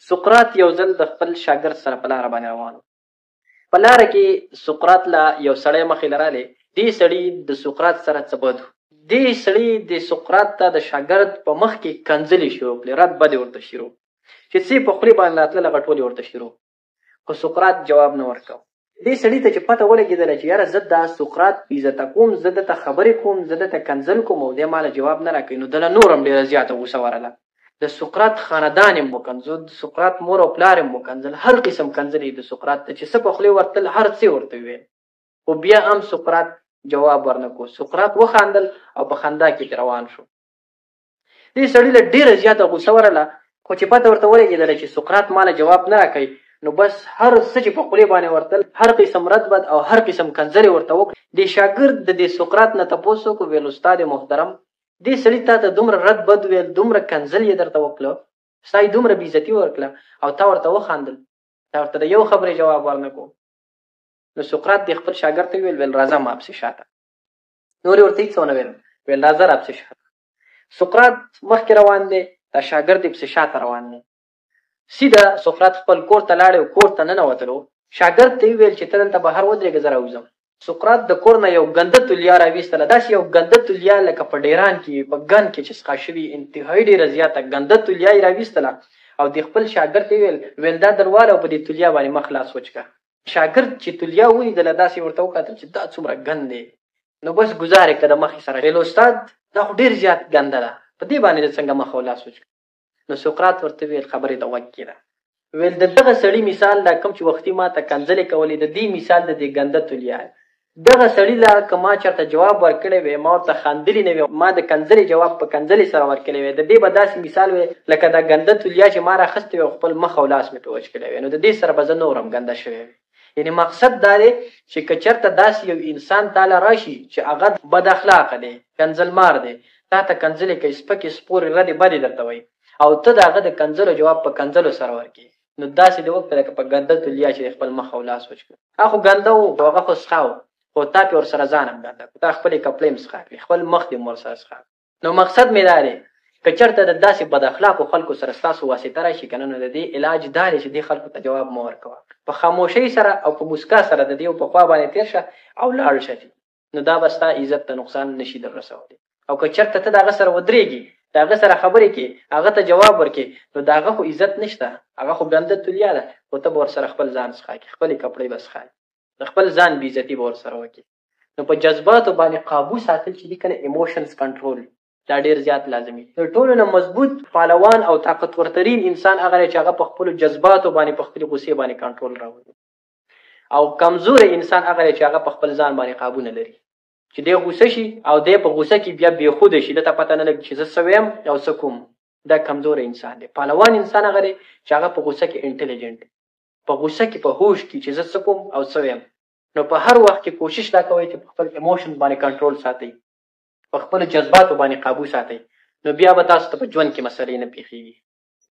سقراط یو ځل د خپل شاګرد سره په لاره باندې روان و. په لاره کې سقراط له یو سړی مخې له راغی. دې سړي د سقراط سره څه بد و. دې سړي د سقراط ته د شاګرد په مخ کې کنځلې شروع کړې، رد بد یې ورته شروع، چې څه یې په خولې باندې راتلل هغه ټول یې ورته شروع. خو سقراط جواب نه ورکاوه. دې سړي ته چې پته ولګېدله چې یاره زه دا سقراط بې عزته کوم، زه ده ته خبرې کوم، زه ده ته کنځل کوم او دی ماله جواب نه راکوي، نو ده له نور هم ډېره زیاته غوسه ورغله. د سقراط خاندان یې هم وکنځو، د سقراط مور او پلار یې هم وکنځل، هر قسم کنځلې یې د سقراط ته چې څه په خولې ورتلل هر څه یې ورته وویل. خو بیا هم سقراط جواب ورنه کړو. سقراط وخاندل او په خندا کې ترې روان شو. دې سړي له ډېره زیاته غوسه ورغله، خو چې پته ورته ولګېدله چې سقراط ماله جواب نه راکوي، نو بس هر څه چې په خولې باندې ورتل، هر قسم رد بد او هر قسم کنځلې ورته وکړې. دې شاګرد د دې سقراط نه تپوس وکړو، ویل استاد محترم، دې سړي تا ته دومره رد بد ویل، دومره کنځل یې درته وکړه، ستا یې دومره بېعزتي ورکړه او تا ورته وخاندل، تا ورته د یو خبرې جواب ورنه کړو. نو سقراط دې خپل شاګرد ته وویل، ویل راځه ما پسې شاته. نور یې ورته هېڅ ونه ویل، ویل راځه راپسې شاته. سقراط مخکې روان دی، دا شاګرد یې پسې شاته روان دی. سیده سقراط خپل کور ته لاړی او کور ته ننوتلو. شاګرد ته یې وویل چې ته دلته بهر ودرېږه، زه راوځم. سقراط د کور نه یو ګنده تولیا راویستله، داسې یو ګنده تولیا لکه په ډیران کې په ګند کې چې څښا شوي، انتهایي ډېره زیاته ګنده تولیا یې راویستله او د خپل شاګرد ته یې وویل، ویل دا درواله او په دې تولیا باندې مخ لاس وچ کړه. شاګرد چې تولیا ولیدله داسې ورته وکتل چې دا څومره ګند دی، نو بس ګزار یې کړه د مخې سره. ویل استاد دا خو ډېر زیات ګنده ده، په دې باندې د څنګه مخ او لاس وچ کړم؟ نو سقراط ورته وویل خبرې ته غوږ کېږده. ویل د دغه سړي مثال دا کوم چې وختي ما ته کنځلې کولې، د دې مثال د دې ګنده تولیا دی. دغه سړي له که ما چېرته جواب ورکړی وی، ما ورته خندلي نه وی، ما د کنځلې جواب په کنځلې سره ورکړی وی، د دې به داسې مثال وی لکه دا ګنده تولیا چې ما راخیستې وی او خپل مخ او لاس مې پرې وچ کړی وی، نو د دې سره به زه نور هم ګنده شوی وی. یعنې مقصد دا دی چې که چېرته داسې یو انسان تاله راشي چې هغه بد اخلاقه دی، کنځلمار دی، تا ته کنځلې کوي، سپکې سپورې ردې بدې درته وایي او ته د هغه د کنځلو جواب په کنځلو سره ورکړې، نو داسې دې وکړه لکه په ګنده تولیا چې خپل مخ او لاس وچ کړي. هغه خو ګنده و، هغه خو څښا و، خو تا پې ورسره ځان هم ګنده کړو، تا خپلې کپړې هم څښا کړې، خپل مخ دې هم ورسره څښا کړو. نو مقصد مې دا دی که چېرته د داسې بد اخلاقو خلکو سره ستاسو واسطه راشي که نه، نو د دې علاج دا دی چې دې خلکو ته جواب مه ورکوه، په خاموشۍ سره او په موسکا سره د دې په خوا باندې تېر شه او لاړ شه، نو دا به ستا عزت ته نقصان نشي در رسولی. او که چېرته ته د هغه سره ودرېږي، د هغه سره خبرې کې، هغه ته جواب ورکې، نو د هغه خو عزت نشته، هغه خو ګنده تولیا ده، خو ته به ورسره خپل ځان څښا کړې، خپلې کپړې به څښا کړې، د خپل ځان بېعزتي به ورسره وکړې. نو په جذباتو باندې قابو ساتل چې دي که نه، ایموشنز کنټرول، دا ډېر زیات لازمي. تر ټولو نه مضبوط پهلوان او طاقتورترین انسان هغه دی چې هغه په خپلو جذباتو باندې، په خپلې غوسې باندې کنټرول راولي، او کمزوری انسان هغه دی چې هغه په خپل ځان باندې قابو نه لري، چې دی غوسه شي او دی په غوسه کې بیا بېخوده شي، ده ته پته نه لګي چې زه څه وایم او څه کوم. دا کمزوری انسان دی. پهلوان انسان هغه دی چې هغه په غوسه کې انټیلیجنټ دی، په غوسه کې په هوش کې چې زه څه کوم او څه وایم. نو په هر وخت کې کوشش دا کوئ چې په خپل ایموشن باندې کنټرول ساتئ، په خپلو جذباتو باندې قابو ساتئ، نو بیا به تاسو ته په ژوند کې مسئلې نه پېښېږي.